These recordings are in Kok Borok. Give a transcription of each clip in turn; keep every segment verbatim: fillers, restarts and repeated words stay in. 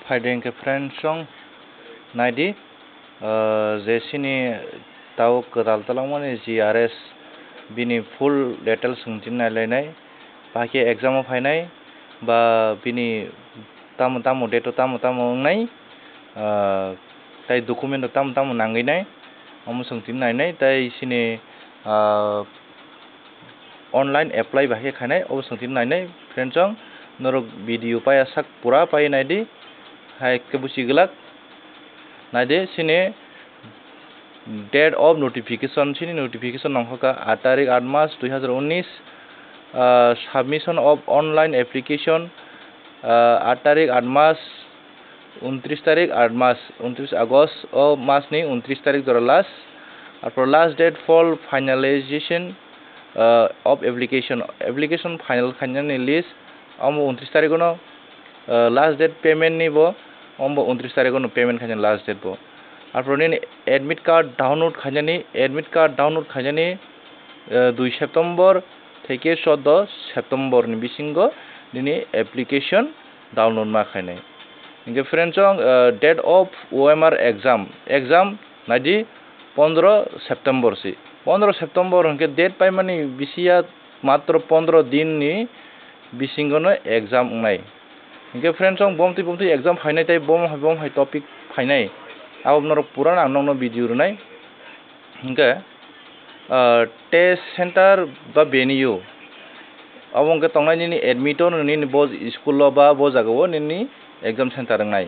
Phaidi hwnkhe friends song naidi, ah, je chini tao kwtal talangmani G R S bini full details chwng tini nailainai, bahai khe exam o phainai ba bini tamo tamo date o tamo tamo wngnai, ah, tai document rok tamo tamo nangwi nai, omo chwng tini nainai, tai chini, ah, online apply bahai khe khainai, obo chwng tini nainai. Friends song, norok video paiya sak pura paiwi naidi, hai khe buchi glak. Naidi, chini date of notification, chini notification nongkha kha aat tarik aat mas dui hazar unis, ah, submission of online application, ah, aat tarik aat mas untris tarik, aat mas, untris August, o masni untris tarik jora last. Arpor last date for finalization, uh, of application, application final khainani list, omo untris tarik ono, uh, last date payment ni bo, omo untris tarik ono payment khainani last date bo. Arpor nini admit card download khainani, admit card download khainani, uh, dui September theke choudo September ni bisingo nini application download ma khainai. Hingke friends song, uh, date of O M R exam, exam naidi pondro September si. Pondro September hingke date paimani bisiya matro pondro din ni bisingo no exam wngnai. Hingke friends song, bomtwi bomtwi exam phainai tei bom hai bom hai topic phainai, abo norok pura ang nokno video rwnai. Hingke, ah, test center ba venue, abo hingke tongnai nini admit o nini bo school o ba bo jaga o nini exam center wngnai.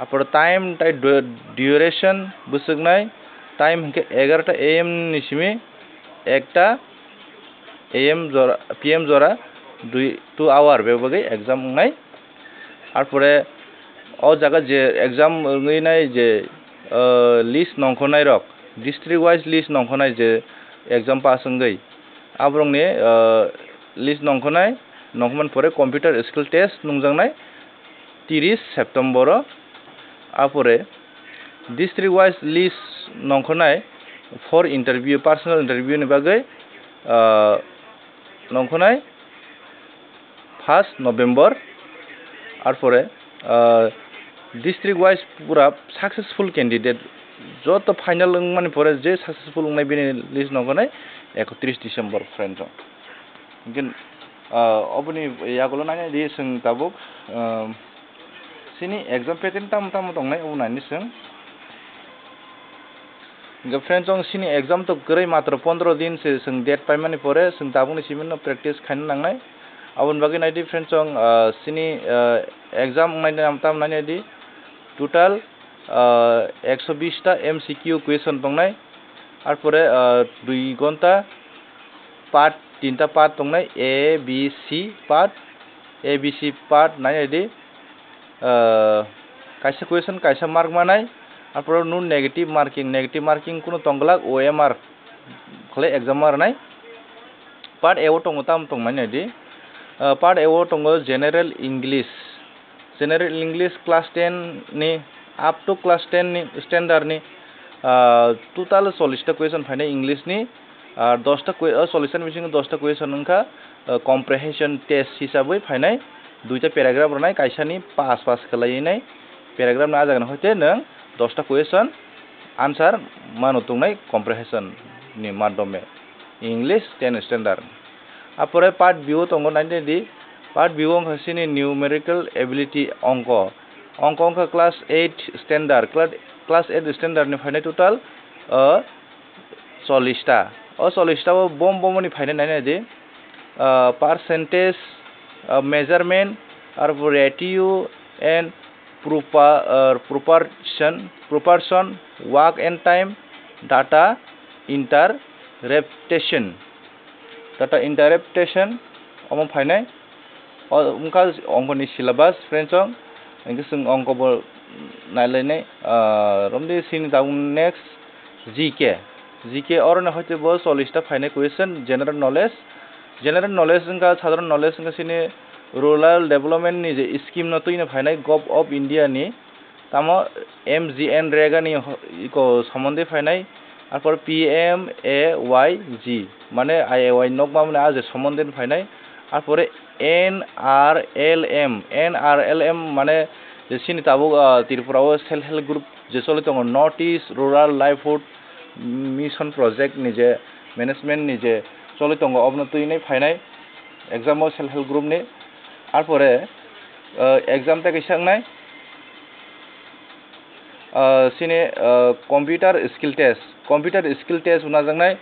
Apor time tai du-, duration bwswknai, time hingke egarota A M ni simi ekta A M jora, P M jora, dui, two hour bebagwi exam wngnai. Arpore o jaga je exam wngwi nai je, ah, list nongkhornai rok, district wise list nongkhornai je exam pass wngwi, aborokni, ah, list nongkhornai, nongkhormani pore computer skill test nungjaknai tiris September o. Apore district wise list nongkhornai for interview, personal interview ni bagwi, ah, nongkhornai first November, arpore, ah, district wise pura successful candidate joto final wngmani pore je successful wngnai bini list nongkhornai ekotris December, friends song. Hingke, ah, oboni yagulo nainai di chwng tabuk, ah, chini exam pattern tamo tamo tongnai obo nainai chwng. Hingke friends song, chini exam to kwrwi matro pondro din se chwng date paimani pore chwng tabukni simi no practice khaina nangnai. Aboni bagwi naidi friends song, ah, chini, ah, exam wngnai tamo nainai di total, ah, ekso bish ta M C Q question tongnai. Arpore, ah, dui gonta part, tinta part tongnai, A, B, C part, A, B, C part nainai di, ah, kaisa question kaisa mark manai, arpore no negative marking, negative marking kuno tongglak O M R khlai exam o rwnai. Part A o tongo tamo tongmani naidi, ah, part A o tongo general English, General English class ten ni up to class ten ni standard ni, ah, total chollish ta question phainai English ni, ah, dos ta que-, ah, chollish ta ni bisingo dos ta question wngkha, ah, comprehension test hisabwi phainai, duita paragraph rwnai, kaisa ni pass pass khlaiwi nai paragraph ni ah jaga ni hoite nwng dos ta question answer mano tongnai comprehension ni madhyome English ten standard. Apore part B o tongo nainai di, part B o wngkha chini numerical ability ongko. Ongko wngkha class eight standard, cla-, class eight standard ni phainai total, ah, chollish ta. O chollish ta o bom bomoni phainai nainai di, ah, percentage, ah, measurement, arpore ratio and propa-, ah, proportion, proportion, work and time, data interpretation. Data interpretation omo phainai. O wngkha ongkoni syllabus, friends song. Hingke chwng ongko bo nailainai, ah, romdi sini tabuk next G K. G K oro ni hoite bo chollish ta phainai question, general knowledge. General knowledge wngkha, sadharon knowledge wngkha chini rural development ni je scheme no twino phainai Gov of India ni, tamo M G N rega ni ho-, iko somondi phainai, arpor P M A Y G, mane I A Y nokma mane a je somondi phainai, arpore N R L M, N R L M mane Je chini tabuk, ah, Tripura o self help group je choli tongo, North East Rural Livelihood Mission Project ni je management ni je choli tongo, obono twi nai phainai exam o self help group ni. Arpore, ah, exam tei kaisa wngnai, ah, chini, ah, computer skill test, computer skill test unajaknai.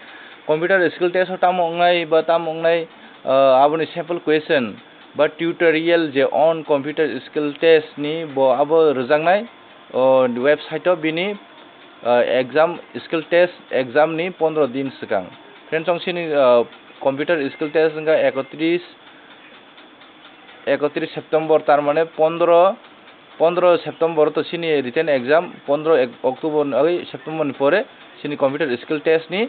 Computer skill test o tamo wngnai ba tamo wngnai, ah, aboni sample question ba tutorial je on computer skill test ni bo abo rwjaknai, o website o bini, ah, exam, skill test exam ni pondro din swkang. Friends, chwng chini, ah, computer skill test wngkha ekotris, ekotris September, tar mane pondro, pondro September to chini written exam, pondro ek-, October ni, oi, September ni pore chini computer skill test ni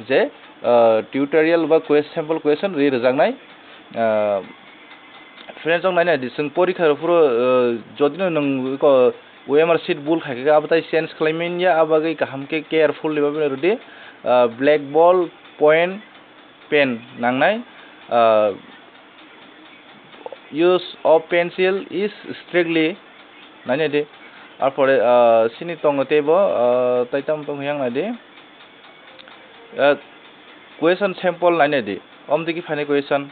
je, ah, tutorial ba ques-, sample question ri rwjaknai. Ah, friends, chwng nainai di, chwng porikha rw phuru, ah, jodi no nwng eko O M R sheet bul khai khe abo tai change khlai manya, abo bagwi kaham khe careful ni bagwi rwdi, ah, black ball point pen nangnai, ah, use of pencil is strictly, nainai di. Arpore, ah, chini tongo teibo, ah, tai tamo tong yang nai di. Ah, question sample nainai di. Om digi phainai question,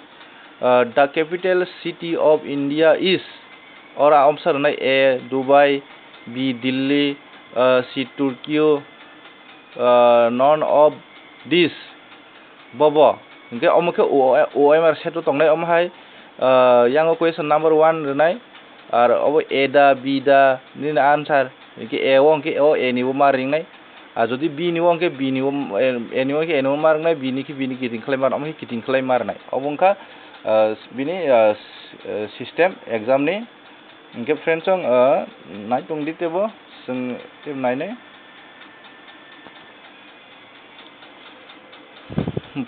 ah, the capital city of India is, ora option rwnai: A, Dubai, B, Delhi, ah, C, Tokyo, ah, none of these. Bobo. Hingke omo khe O-, O M R set o tongnai omo hai, ah, yang o question number one rwnai. Ar obo A da, B da, nini answer. Hingke A o hingke o A ni bo ma ringnai. Ah, jodi B ni bo hingke B ni bo, A ni bo hingke A ni bo ma ringnai, B ni khe B ni kiting khlai ma, omo khe kiting khlai ma rinai. Obo wngkha, ah, bini, ah, s-, ah, system exam ni. Hingke friends, chwng, ah, nai tong di tebo, chwng tebo nainai.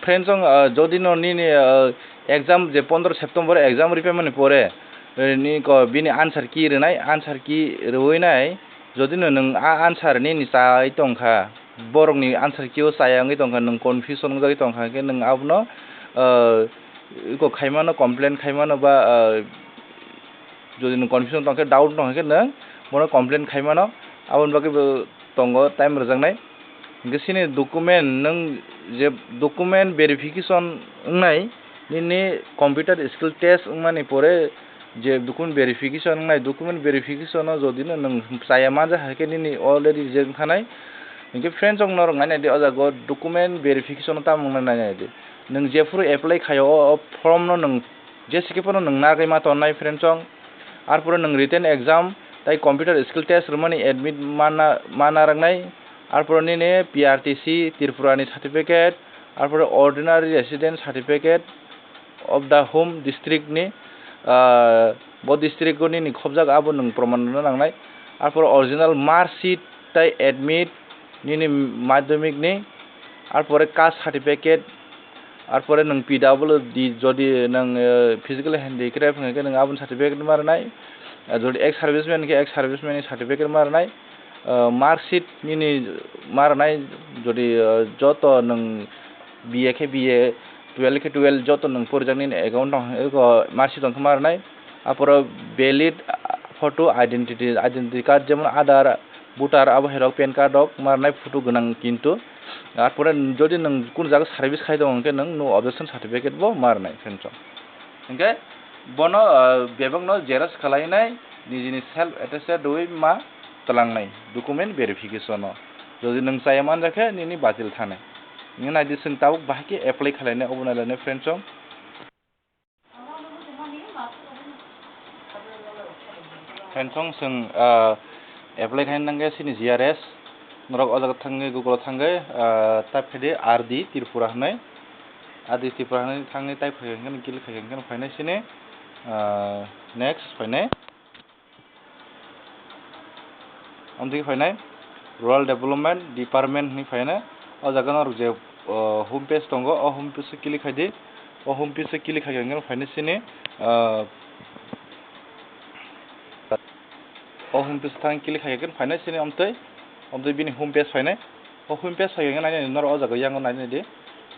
Friends, chwng, ah, jodi no nini, ah, exam je pondro September exam ri phaimani pore, eh, ni ko bini answer key rwnai, answer key rwui nai, jodi no nwng a answer nini chai tongkha, borok ni answer key o chaya wngwi tongkha, nwng confusion wngjagwi tongkha, hwnkhe nwng abono, ah, iko khaimano, complain khaimano ba, ah, jodi nwng confusion tongkhe, doubt tongkhe nwng bono complain khaimano, aboni bagwi bo tongo time rwjaknai. Hingke chini document, nwng je document verification wngnai, nini computer skill test wngmani pore je document verification wngnai, document verification o jodi no nwng chaya manjak hai khe nini already reject wngkha nai. Hingke friends, chwng norok nainai di, o jaga o document verification o tamo wngnai nainai di. Nwng jephuru apply khaio, o, o form no nwng jese khe phano nwng nagwi ma tonnai friends, chwng. Arpore nwng written exam tai computer skill test rwmani admit mana, mana rwnai. Arpore nini P R T C Tripura ni certificate, arpore ordinary resident certificate of the home district ni, ah, bo district o nini khobjak abo nwng proman rwna nangnai. Arpore original mark sheet tai admit nini madhyamik ni, arpore caste certificate, arpore nwng P W D, jodi nwng, eh, physical handicraft hwnkhe nwng aboni certificate ma rwnai, eh, jodi ex serviceman hwnkhe ex serviceman ni certificate ma rwnai, eh, mark sheet nini ma rwnai, jodi, eh, joto nwng B A khe B A, twelve khe twelve, joto nwng porijak nini account tong, eko mark sheet tong khe ma rwnai, arpore valid, ah, photo, identity, identity card, jemon Aadhaar, voter abo hai rok, pan card rok ma rwnai photo gwnang kintu. Arpore jodi nwng kunu jaga service khai tongo hwnkhe nwng no objection certificate bo ma rwnai, friends. Hwnkhe bono, ah, bebak no xerox khlai nai, nijini self attested rwui ma twlang nai document verification o. Jodi nwng chaya manjak khe nini batil thanai. Nini naidi chwng tabuk bahai khe apply khlai nai obo nai lai nai, friends. Friends, chwng, ah, apply khaina nangkhe chini G R S. Norok o jaga thangwi Google o thangwi, ah, type khaidi R D Tripura hwnwi. R D Tripura hwnwi thangwi type khai khe click khai khe phainai chini, ah, next phainai. Amtwi phainai Rural Development Department hwnwi phainai. O jaga norok je, o, home page tongo, o home page o click khaidi. O home page o click khai khe phainai chini, o, o home page thang click khai khe phainai chini amtwi, amtwi bini home page phainai. O home page phai khe nai norok o jaga yango nai di,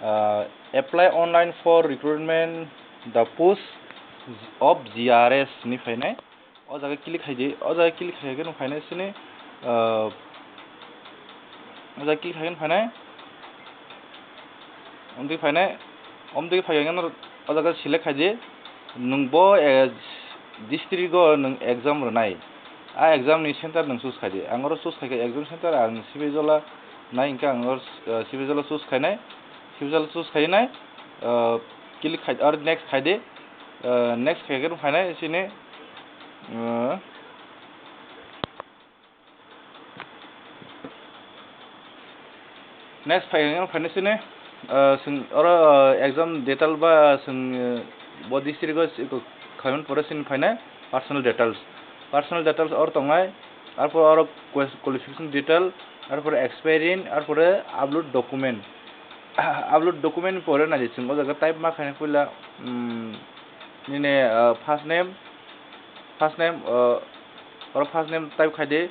o, apply online for recruitment the post of G R S hwnwi phainai. O jaga click khai di, o jaga click khai khe nwng phainai sini, ah, o jaga click khai khe phainai, omtwi phainai, omtwi phai khe o jaga select khai di, nwng bo, eh, district o nwng exam rwnai, a exam ni center nwng choose khai di. Ang oro choose khai khe exam center ang Sibaijala nai, hwnkhe ang oro, eh, Sibaijala choose khainai, Sibaijala choose khainai, eh, click khai, aro next khai di, eh, next khai khe phainai sini, eh, Next phai hwnwi phai sini, ah, chwng oro, ah, exam detail ba chwng, ah, bo district o si-, khlaimani pore sini phainai personal details. Personal details oro tongnai, arpor oro quest-, qualification detail, arpor experience, arpore upload document. Upload document ni pore nai chwng o jaga type ma khainai puila, um, nini, ah, first name, first name, ah, oro first name type khai di.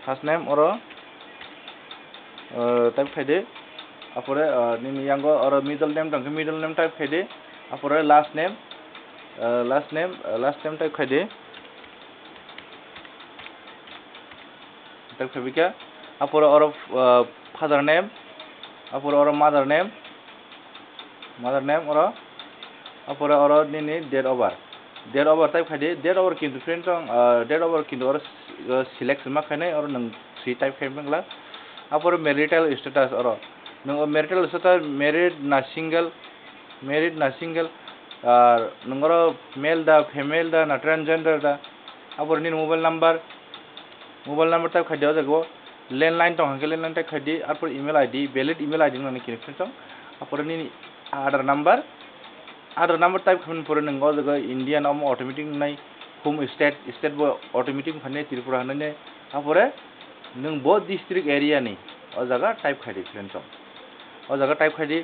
First name oro, ah, type khai di. Apore, ah, nini yango oro middle name tongkhe middle name type khai di. Apore last name, ah, last name, ah, last name type khai di. Type khai bikha. Apore oro, ah, father name. Apore oro mother name. Mother name oro, apore oro nini date of birth. Date of birth type khai di, date of birth kintu friend tong, ah, date of birth kintu oro, ah, select ma khainai, oro nwng si type khai mangla. Apore marital status oro, nwng o marital status married na single, married na single, ar nwng oro male da, female da, na transgender da, apore nini mobile number, mobile number type khai di o jaga o, landline tong hwnkhe landline type khai di, arpor email I D, valid email I D nani kini friend tong, apore nini Aadhaar number, Aadhaar number type khaimani pore nwng o jaga Indian omo automatic wngnai, home state, state bo automatic wngkha nai Tripura hinwi nai, apore nwng bo district area ni o jaga type khai di friend tong. O jaga type khai di,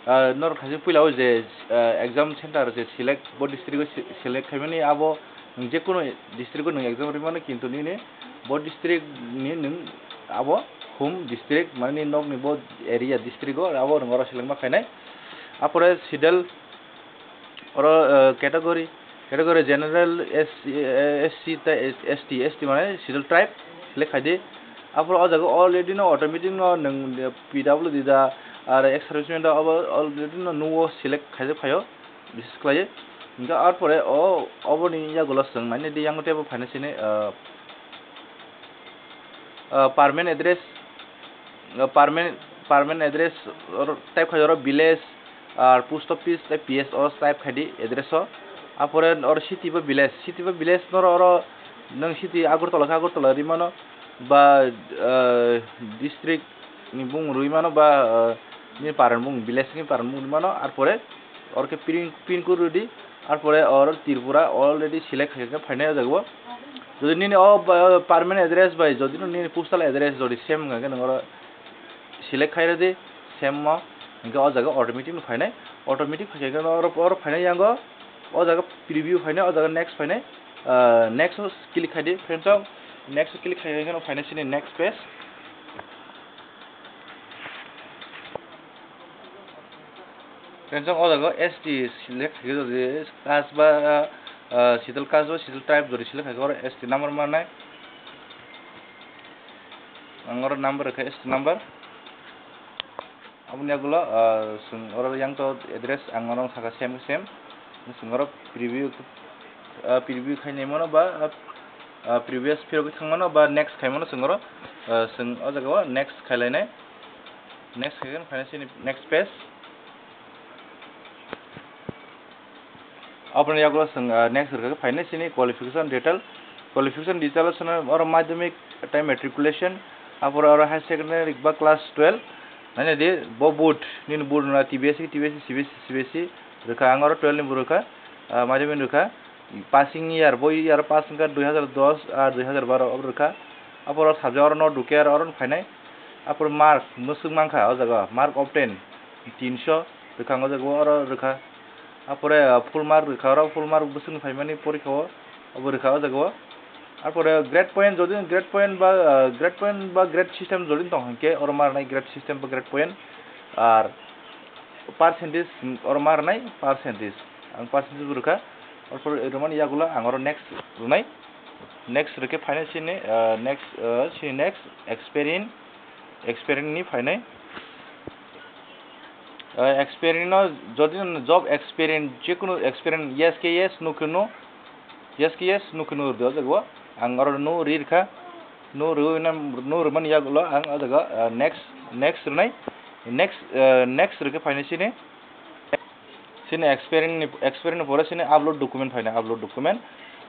ah, norok khaisa puila o je, ah, exam center je select, bo district o se-, select khaimani abo nwng jekunu district o nwng exam rimano, kintu nini bo district ni nwng abo home district mane nini nokni bo area district o abo nwng oro select ma khainai. Apore schedule oro, ah, category, category general, S C, eh, S C tei S T, S T mane schedule tribe select khai di. Apore o jaga already no automatic no nwng P W D da, ar ex serviceman da abo already no nuo select khaijak phaio, bises khlaiwi. Hwnkhe arpore o, oboni yagulo chwng nainai di, yang teibo phaina sini, ah, ah, permanent address, ah, permanent, permanent address oro type khai oro village, ar post office tei P S o type khai di address o. Apore oro city ba village, city ba village noro oro nwng city Agartala khe Agartala rimano, ba, ah, district ni bung rwi mano, ba, ah, nini paran bung, village ni paran bung rwi mano, arpore oro khe pin, pin code rwdi, arpore oro Tripura already select khai khe phainai o jaga o. Jodi nini o, ba, permanent address bai, jodi no nini postal address jodi same wngkha khe nwng oro select khai rwdi, same mo, hwnkhe o jaga automatic no phainai, automatic phai khe oro, oro phainai yango, o jaga preview phainai, o jaga next phainai, ah, next o click khai di, friends o, next o click khai khe no phainai sini next page. Friends, o jaga S T select khai khe jodi caste ba, ah, schedule caste ba schedule tribe jodi select khai khe oro S T number manai. Ang oro number rwkha S T number. Aboni yagulo, ah, chwng oro yang to address ang oro saka same same. Chwng oro preview, ah, preview khainai mano ba, ah, previous phirogwi thangmano ba next khaimano chwng oro, ah, chwng o jaga o next khailainai. Next khaikhe phainai sini next page. Aboni yagulo chwng, ah, next rwkha khe phainai sini qualification detail. Qualification detail o chwngno oro madhyamik tei matriculation, apore oro higher secondary ba class twelve. Naina di bo board, nini board na T B S C, T B S C, C B S C, C B S C rwkha, ang oro twelve ni bo rwkha, ah, madhyamik rwkha. Passing year, bo year pass wngkha dui hazar dos ar dui hazar baro abo rwkha. Apore o subject oro no rwkhe aro oro phainai. Apore mark mwswk mankha o jaga, mark obtain tinso rwkha ang o jaga o oro rwkha. Apore, ah, full mark rwkha oro, full mark bwswkni phaimani porikha o, obo rwkha o jaga o. Apore grade point, jodi grade point ba, ah, grade point ba grade system jodi tong hwnkhe oro ma rwnai grade system ba grade point. Ar percentage, oro ma rwnai percentage. Ang percentage bo rwkha. Arpore rwmani yagulo ang oro next rwnai. Next rwkhe phainai sini, ah, next, ah, sini next experiment, experiment ni phainai. Ah, experiment no jodi no job experiment, jekunu experiment, yes khe yes, no khe no, yes khe yes, no khe no rwdi o jaga o. Ang oro no ri rwkha, no rwna, no rwmani yagulo ang o jaga, ah, next, next rwnai, next, ah, next rwkhe phainai sini. Sini experiment ni, experiment ni pore sini upload document phainai, upload document.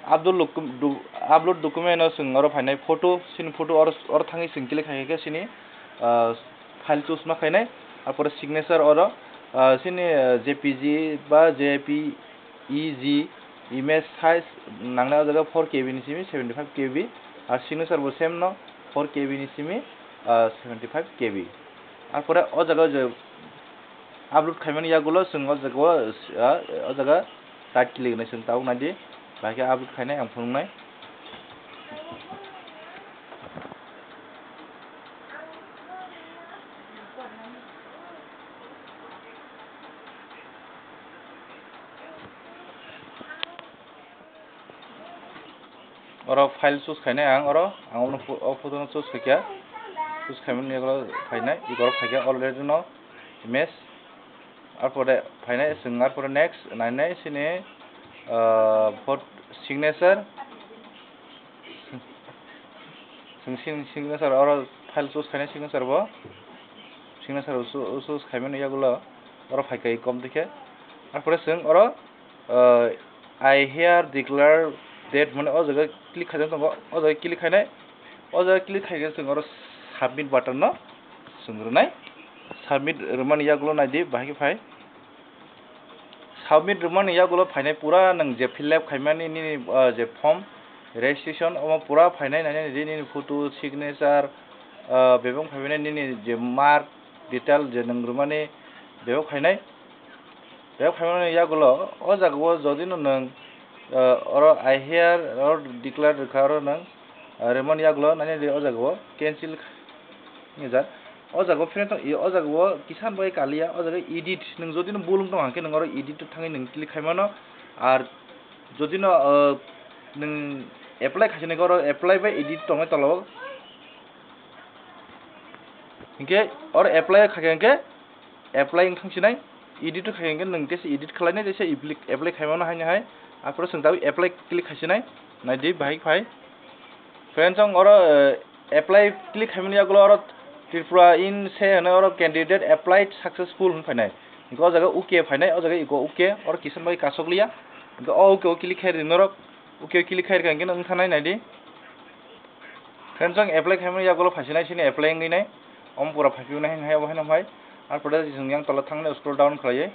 Upload docu-, do-, upload document o chwng oro phainai photo, sini photo oro, oro thangwi chwng click khai khe sini, ah, file choose ma khainai, arpore signature oro, ah, sini, ah, J P G ba J P E G image size nangnai o jaga four K B ni simi seventy five K B, ar signature bo same no four K B ni simi, ah, seventy five K B. Arpore o jaga o je upload khaimani yagulo chwng o jaga o, ah, o jaga right click hinwi chwng tabuk naidi, bahai khe upload khainai ang phunuknai. Oro file choose khainai ang, oro ang o pho-, o photo no choose khaikha, choose khaimani yagulo phainai, eko oro phaikha already no image, arpore phainai chwng, arpore next nainai sini, ah, vote signature, chwng sini signature oro file choose khainai signature bo, signature bo choo-, choose khaimani yagulo oro phaikha eko twi khe, arpore chwng oro, ah, I here declare that hwnmani o jaga click khaijak tongo, o jaga click khainai, o jaga click khaikhe chwng oro submit button no chwng rwnai. Submit rwmani yagulo naidi bahai khe phai. Submit rwmani yagulo phainai pura nwng je fill up khaimani nini, ah, je form registration omo pura phainai, nainai naidi nini photo, signature, ah, bebak phaimani nini je mark detail je nwng rwmani bebak phainai. Bebak phaimani yagulo o jaga o jodi no nwng, ah, oro I here oro declare rwkha, oro nwng, ah, rwmani yagulo nainai di o jaga o cancel hingjak. O jaga o friend tong, o jaga o kisan bai kaliya, o jaga edit, nwng jodi no bulung tong hwnkhe nwng oro edit o thangwi nwng click khaimano. Ar jodi no, ah, nwng apply khaisani oro apply bai edit tongwi tolao. Hinkhe oro apply khaikha hinkhe apply wng thang sinai, edit khaikha hinkhe nwng tesa edit khlainai, tesa apply, apply khaimano haino hai. Aphuru chwng tabuk apply click khai sinai, naidi bahai phai. Friends, ang oro, eh, apply click khaimani yagulo oro Tripura in se hwnwi oro candidate applied successful hwn phainai. Hinkhe o jaga OK phainai, o jaga eko OK, oro kisan bai kasokliya. Hinkhe o OK o click khai ri norok, OK o click khai rikha hinkhe wng thanai naidi. Friends, ang apply khaimani yagulo phaisinai sini apply wngwi nai. Omo pura phaiphiyoknai haino hai, obo haino hai. Arpore chwng yang tola thangnai scroll down khlaiwi.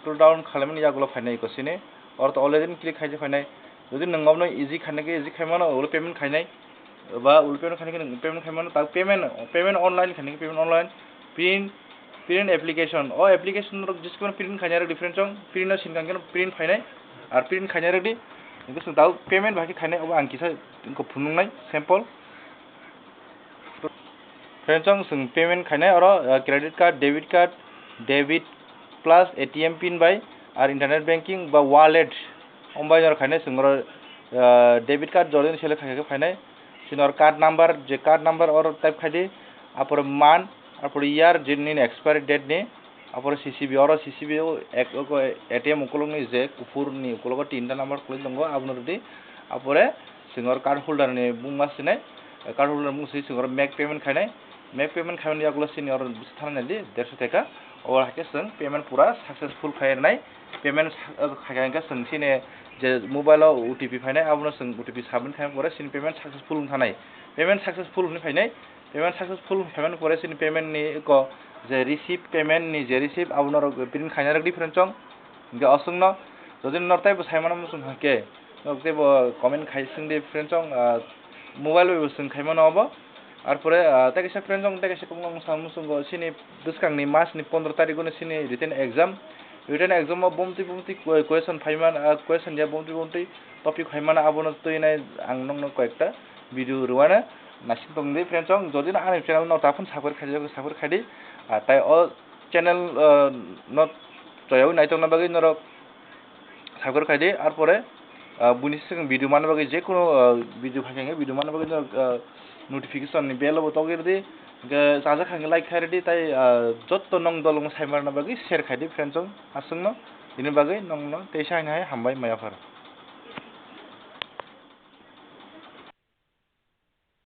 Scroll down khlaimani yagulo phainai eko sini. Oro to already click khaijak phainai. Jodi nwng obono easy khainai khe easy khaimano, ulo payment khainai. Ba ulo payment khainai khe nwng payment khaimano, tak payment, payment online khainai khe payment online. Print, print application. O application rok jeskhe print khainai rok different song. Print no sinkang khe print phainai. Ar print khainai rok di. Hinkhe chwng tabuk payment bahai khe khainai, obo ang kisa phunuknai sample. Friends, ang chwng payment khainai oro, uh, credit card, debit card, debit plus A T M pin bai, ar internet banking ba wallet, om bai nor khainai chwng oro, uh, debit card jodi select khaikhe phainai, chini oro card number, je card number oro type khaidi, apore month, apore year, je nini expiry date ni, Apore C C B, oro C C B o ek, oko A T M ukolokni je kuphurni ukologo tinta number kwlwi tongo, abono rwdi. Apore chwng oro card holder ni bungma sinai, card holder ni bung swi chwng oro make payment khainai. Make payment khaimani yagulo chini oro bwswk thani naidi, derso teka. Oro haikhe chwng payment pura successful khai rwnai. Payment sa-, khaikha hinkhe chwng chini je mobile o O T P phainai, abono chwng O T P submit khaina pore chini payment successful wng thanai. Payment successful hwnwi phainai. Payment successful phaimani pore chini payment ni eko je receipt, payment ni je receipt, abono norok print khaina rwk di friends chong. Hinkhe o chwngno jodi norok teibo saimano muchung hwnkhe norok teibo comment khai swng di friends chong, ah, mobile bai bo swng khaimano obo. Arpore, ah, tei kaisa friends chong, tei kaisa kokno wng sa muchungo chini bwskangni mas ni pondro tarikgo no chini written exam. Written exam o bumtwi bumtwi que-, question phaimano, ah, question ya bumtwi bumtwi topic phaimano, abono twi nai ang nokno koyekta video rwmano. Naising tongdi friends chong, jodi no ani channel no taphun subscribe khaijak, subscribe khaidi. Ah, tai o channel, ah, no toyagwi naitokna bagwi norok subscribe khai di, arpore, ah, buni swkang video manna bagwi, je kono, ah, video khai khe video manna bagwi no, ah, notification ni bell bo togwi rwdi, hwnkhe chajak kha hwnkhe like khai rwdi, tai, ah, jotto nong dolong sai manna bagwi share khai di friends rok aswkno, bini bagwi nongno teisa hai hambai maya phar.